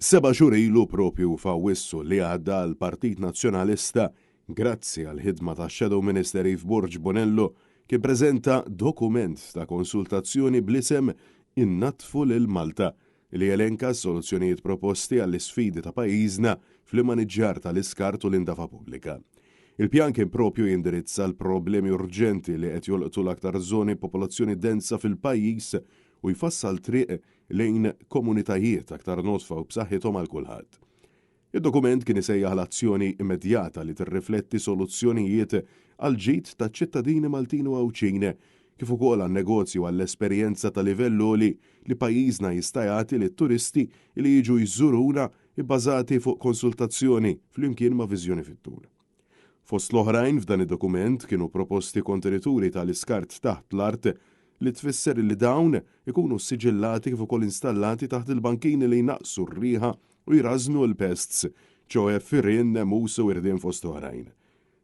Seba' xhur ilu propju f'Awwissu li għadda l-Partit Nazzjonalista, grazzi għall-ħidma tax-Shadow Minister Eve Borg Bonello, kien preżenta dokument ta' konsultazzjoni bl-isem Innaddfu lil Malta li jelenka s-soluzzjonijiet proposti għall-isfidi ta' pajjiżna fl-immaniġġjar tal-iskart u l-indafa pubblika. Il-pjan kien propju jindirizza l-problemi urġenti li qed jolqtu l-aktar żoni b'popolazzjoni densa fil-pajjiż u jfassal triq lejn komunitajiet aktar nodfa u b'saħħithom għal kulħadd. Id-dokument kien isejjaħ l-azzjoni immedjata li tirrifletti soluzzjonijiet għall-ġid taċ-ċittadini Maltin u Għawdxin, kif ukoll għan-negozji u għall-esperjenza ta' livell għoli li pajjiżna jista' jagħti lit-turisti li jiġu jżuruna bbażati fuq konsultazzjoni flimkien ma' viżjoni fit-tul. Fost l-oħrajn f'dan id-dokument kienu proposti kontenituri tal-iskart taħt l-art li tfisser li dawn ikunu ssiġillati kif ukoll installati taħt il-bankini li jnaqqsu r-riħa u jrażżnu l-pests, ċoe firien, nemus u irdien fost oħrajn.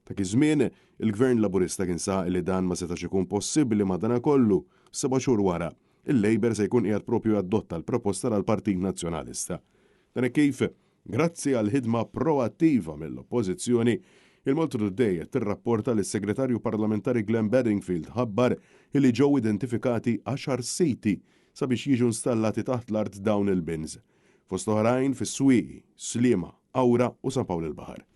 Dak iż-żmien, il-Gvern Laburista kien saħaq li dan ma setax ikun possibbli madanakollu, seba' xhur wara, il-Labour se jkun qiegħed propju jaddotta l-proposta tal-Partit Nazzjonalista. Dan hekk kif, Grazzi għal ħidma proattiva mill-Oppożizzjoni, il-Malta Today qed tirrapporta li s-Segretarju Parlamentari Glenn Bedingfield ħabbar li ġew identifikati għaxar siti sabiex jiġu installati taħt l-art dawn il-bins. Fost oħrajn fis-Swieqi, Sliema, Qawra u San Pawl il-Baħar.